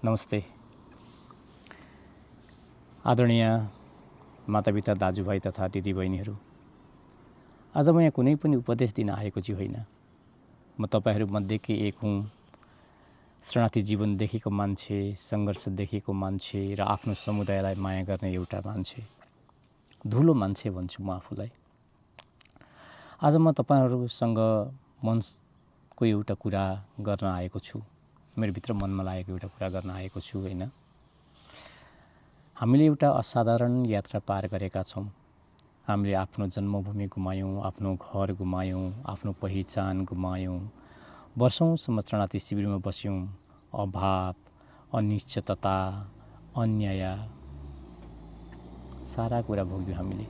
नमस्ते। आदरणीय मातापिता, दाजुभाइ तथा दिदीबहिनीहरू, आज म यहाँ कुनै पनि उपदेश दिन आएको चाहिँ होइन। म तपाईहरूमध्येकै एक हुँ। शरणार्थी जीवन देखेको मान्छे, सङ्घर्ष देखेको मान्छे र आफ्नो समुदायलाई माया गर्ने एउटा मान्छे, धुलो मान्छे भन्छु म आफूलाई। आज म तपाईहरूसँग मनको एउटा कुरा गर्न आएको छु। मेरो भित्र मनमा लागेको एउटा कुरा गर्न आएको छु होइन। हामीले एउटा असाधारण यात्रा पार गरेका छौँ। हामीले आफ्नो जन्मभूमि गुमायौँ, आफ्नो घर गुमायौँ, आफ्नो पहिचान गुमायौँ, वर्षौँसम्म शरणार्थी शिविरमा बस्यौँ। अभाव, अनिश्चितता, अन्याय, सारा कुरा भोग्यौँ हामीले।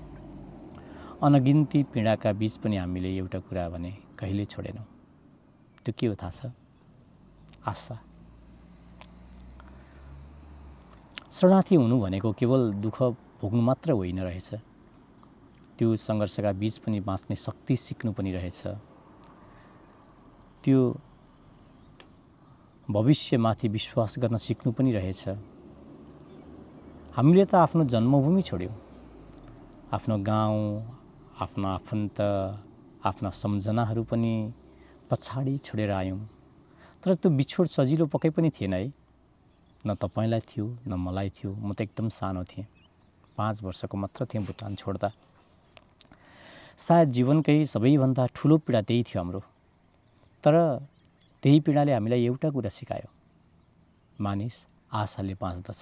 अनगिन्ती पीडाका बीच पनि हामीले एउटा कुरा भने कहिले छोडेनौँ। त्यो के हो थाहा छ? आशा। शरणार्थी हुनु भनेको केवल दुःख भोग्नु मात्र होइन रहेछ। त्यो सङ्घर्षका बीच पनि बाँच्ने शक्ति सिक्नु पनि रहेछ। त्यो भविष्यमाथि विश्वास गर्न सिक्नु पनि रहेछ। हामीले त आफ्नो जन्मभूमि छोड्यौँ, आफ्नो गाउँ, आफ्नो आफन्त, आफ्ना सम्झनाहरू पनि पछाडि छोडेर आयौँ। तर त्यो बिछोड सजिलो पक्कै पनि थिएन है। न तपाईँलाई थियो, न मलाई थियो। म त एकदम सानो थिएँ, 5 वर्षको मात्र थिएँ भुटान छोड्दा। सायद जीवनकै सबैभन्दा ठुलो पीडा त्यही थियो हाम्रो। तर त्यही पीडाले हामीलाई एउटा कुरा सिकायो, मानिस आशाले बाँच्दछ।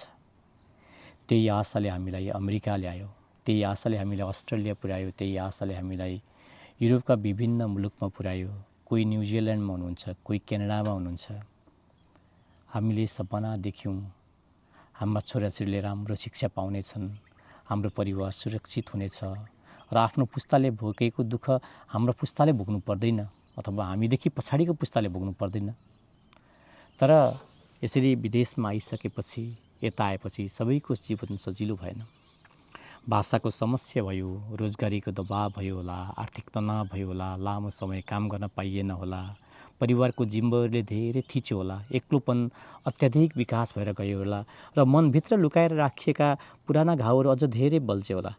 त्यही आशाले हामीलाई अमेरिका ल्यायो, त्यही आशाले हामीलाई अस्ट्रेलिया पुर्यायो, त्यही आशाले हामीलाई युरोपका विभिन्न मुलुकमा पुर्यायो। कोही न्युजिल्यान्डमा हुनुहुन्छ, कोही क्यानाडामा हुनुहुन्छ। हामीले सपना देख्यौँ, हाम्रा छोराछोरीले राम्रो शिक्षा पाउनेछन्, हाम्रो परिवार सुरक्षित हुनेछ र आफ्नो पुस्ताले भोगेको दुःख हाम्रो पुस्ताले भोग्नु पर्दैन, अथवा हामीदेखि पछाडिको पुस्ताले भोग्नु पर्दैन। तर यसरी विदेशमा आइसकेपछि, यता आएपछि सबैको जीवन सजिलो भएन। भाषाको समस्या भयो, रोजगारीको दबाब भयो होला, आर्थिक तनाव भयो होला, लामो समय काम गर्न पाइएन होला, परिवारको जिम्मेवारीले धेरै थिच्यो होला, एक्लोपन अत्याधिक विकास भएर गयो होला र मनभित्र लुकाएर राखिएका पुराना घाउहरू अझ धेरै बल्झ्यो होला।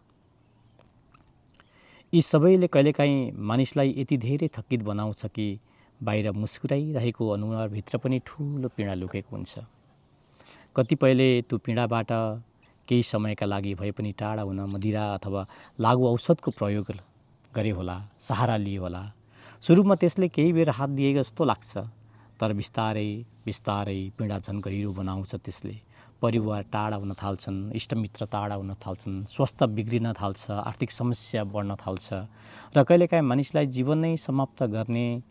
यी सबैले कहिलेकाहीँ मानिसलाई यति धेरै थकित बनाउँछ कि बाहिर मुस्कुराइरहेको अनुहारभित्र पनि ठुलो पीडा लुकेको हुन्छ। कतिपयले त्यो पीडाबाट केही समयका लागि भए पनि टाढा हुन मदिरा अथवा लागु औषधको प्रयोग गरे होला, सहारा लिए होला। सुरुमा त्यसले केही बेर हात दिएको जस्तो लाग्छ, तर बिस्तारै बिस्तारै पीडा झन् गहिरो बनाउँछ त्यसले। परिवार टाढा हुन थाल्छन्, इष्टमित्र टाढा हुन थाल्छन्, स्वास्थ्य बिग्रिन थाल्छ, आर्थिक समस्या बढ्न थाल्छ र कहिलेकाहीँ मानिसलाई जीवन नै समाप्त गर्ने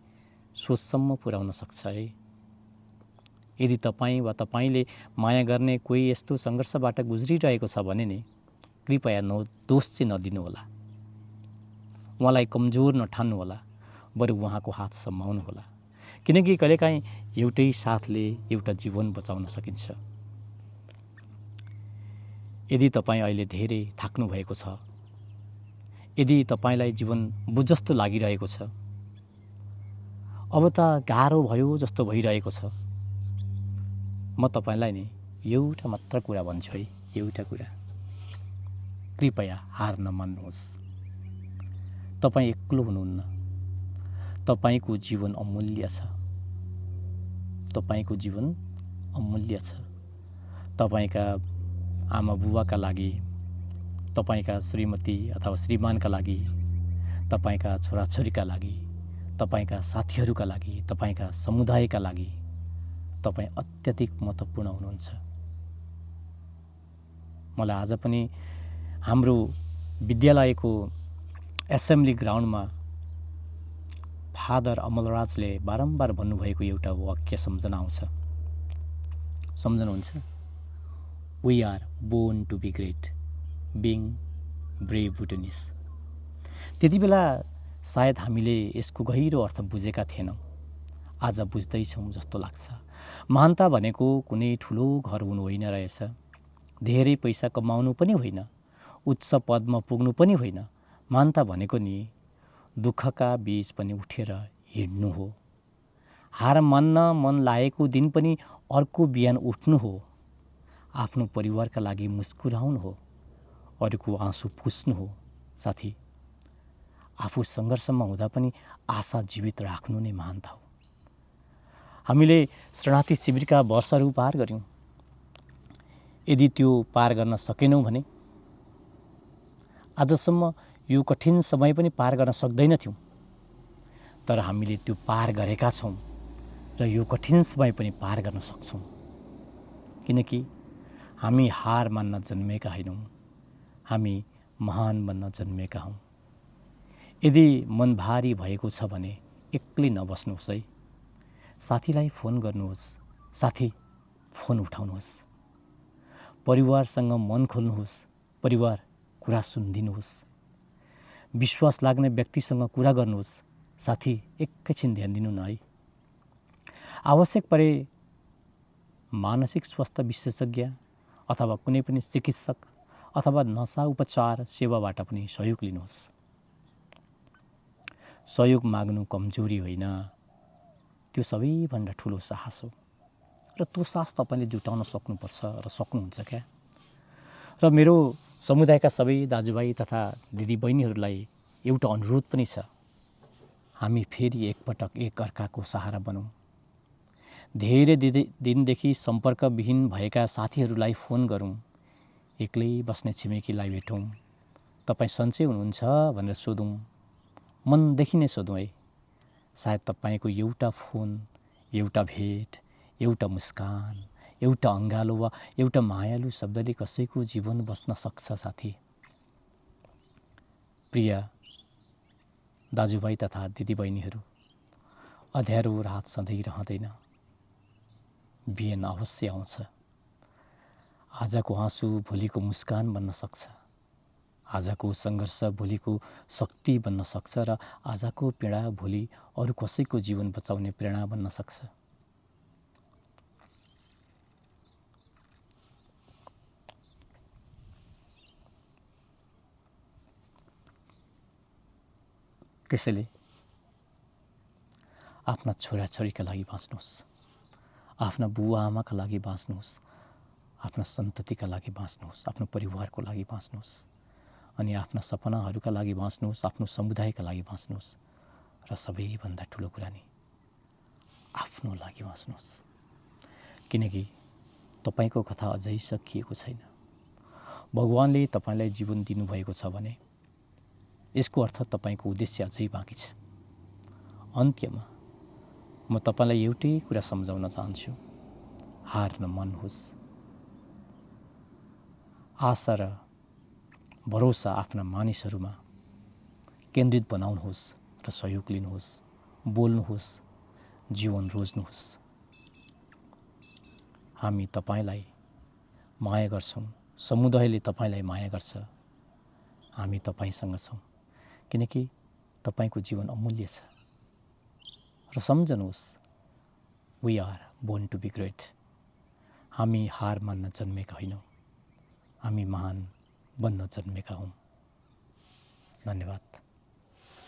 सोचसम्म पुर्याउन सक्छ है। यदि तपाईँ वा तपाईँले माया गर्ने कोही यस्तो सङ्घर्षबाट गुज्रिरहेको छ भने नि कृपया दोष चाहिँ नदिनु होला, उहाँलाई कमजोर नठान्नु होला, बरु उहाँको हात समाउनु होला। किनकि कहिलेकाहीँ एउटै साथले एउटा जीवन बचाउन सकिन्छ। यदि तपाईँ अहिले धेरै थाक्नु भएको छ, यदि तपाईँलाई जीवन बुझ जस्तो लागिरहेको छ, अब त गाह्रो भयो जस्तो भइरहेको छ, म तपाईँलाई नि एउटा मात्र कुरा भन्छु है, एउटा कुरा, कृपया हार नमान्नुहोस्। तपाईँ एक्लो हुनुहुन्न। तपाईँको जीवन अमूल्य छ। तपाईँको जीवन अमूल्य छ। तपाईँका आमा बुवाका लागि, तपाईँका श्रीमती अथवा श्रीमानका लागि, तपाईँका छोराछोरीका लागि, तपाईँका साथीहरूका लागि, तपाईँका समुदायका लागि तपाईँ अत्यधिक महत्त्वपूर्ण हुनुहुन्छ। मलाई आज पनि हाम्रो विद्यालयको एसेम्ब्ली ग्राउन्डमा फादर अमलराजले बारम्बार भन्नुभएको एउटा वाक्य सम्झना आउँछ। सम्झनुहुन्छ? We are born to be great, being brave Bhutanese। त्यति बेला सायद हामीले यसको गहिरो अर्थ बुझेका थिएनौँ। आज बुझ्दैछौँ जस्तो लाग्छ। महानता भनेको कुनै ठुलो घर हुनु होइन रहेछ, धेरै पैसा कमाउनु पनि होइन, उच्च पदमा पुग्नु पनि होइन। महानता भनेको नि दुःखका बीच पनि उठेर हिँड्नु हो। हार मान्न मन लागेको दिन पनि अर्को बिहान उठ्नु हो आफ्नो परिवारका लागि मुस्कुराउनु हो, अरूको आँसु पुस्नु हो। साथी, आफू सङ्घर्षमा हुँदा पनि आशा जीवित राख्नु नै महानता हो। हामीले शरणार्थी शिविरका वर्षहरू पार गऱ्यौँ। यदि त्यो पार गर्न सकेनौँ भने आजसम्म यो कठिन समय पनि पार गर्न सक्दैनथ्यौँ। तर हामीले त्यो पार गरेका छौँ र यो कठिन समय पनि पार गर्न सक्छौँ, किनकि हामी हार मान्न जन्मेका होइनौँ, हामी महान बन्न जन्मेका हौँ। यदि मन भारी भएको छ भने एक्लै नबस्नुहोस् है। साथीलाई फोन गर्नुहोस्। साथी, फोन उठाउनुहोस्। परिवारसँग मन खोल्नुहोस्। परिवार, कुरा सुनिदिनुहोस्। विश्वास लाग्ने व्यक्तिसँग कुरा गर्नुहोस्। साथी, एकैछिन ध्यान दिनु न है। आवश्यक परे मानसिक स्वास्थ्य विशेषज्ञ अथवा कुनै पनि चिकित्सक अथवा नशा उपचार सेवाबाट पनि सहयोग लिनुहोस्। सहयोग माग्नु कमजोरी होइन, त्यो सबैभन्दा ठुलो साहस हो र त्यो साहस तपाईँले जुटाउन सक्नुपर्छ र सक्नुहुन्छ क्या। र मेरो समुदायका सबै दाजुभाइ तथा दिदीबहिनीहरूलाई एउटा अनुरोध पनि छ, हामी फेरि एकपटक एकअर्काको सहारा बनौँ। धेरै दिनदेखि सम्पर्कविहीन भएका साथीहरूलाई फोन गरौँ। एक्लै बस्ने छिमेकीलाई भेटौँ। तपाईँ सन्चै हुनुहुन्छ भनेर सोधौँ। मनदेखि नै सोधौँ है। सायद तपाईँको एउटा फोन, एउटा भेट, एउटा मुस्कान, एउटा अँगालो वा एउटा मायालु शब्दले कसैको जीवन बस्न सक्छ। साथी, प्रिय दाजुभाइ तथा दिदीबहिनीहरू, अँध्यारो रात सधैँ रहँदैन, बिहान अवश्य आउँछ। आजको आँसु भोलिको मुस्कान बन्न सक्छ। आजको सङ्घर्ष भोलिको शक्ति बन्न सक्छ र आजको पीडा भोलि अरू कसैको जीवन बचाउने प्रेरणा बन्न सक्छ। त्यसैले आफ्ना छोराछोरीका लागि बाँच्नुहोस्, आफ्ना बुवा आमाका लागि बाँच्नुहोस्, आफ्ना सन्ततिका लागि बाँच्नुहोस्, आफ्नो परिवारको लागि बाँच्नुहोस्, अनि आफ्ना सपनाहरूका लागि बाँच्नुहोस्, आफ्नो समुदायका लागि बाँच्नुहोस्, र सबैभन्दा ठुलो कुरा नि आफ्नो लागि बाँच्नुहोस्। किनकि तपाईँको कथा अझै सकिएको छैन। भगवानले तपाईँलाई जीवन दिनुभएको छ भने यसको अर्थ तपाईँको उद्देश्य अझै बाँकी छ। अन्त्यमा म तपाईँलाई एउटै कुरा सम्झाउन चाहन्छु, हार नमान्नुहोस्। आशा र भरोसा आफ्ना मानिसहरूमा केन्द्रित बनाउनुहोस् र सहयोग लिनुहोस्, बोल्नुहोस्, जीवन रोज्नुहोस्। हामी तपाईँलाई माया गर्छौँ, समुदायले तपाईँलाई माया गर्छ। हामी तपाईँसँग छौँ, किनकि तपाईँको जीवन अमूल्य छ। र सम्झनुहोस्, we are born to be great. हामी हार मान्न जन्मेका होइनौँ, हामी महान बन्न जन्मेका हौँ। धन्यवाद।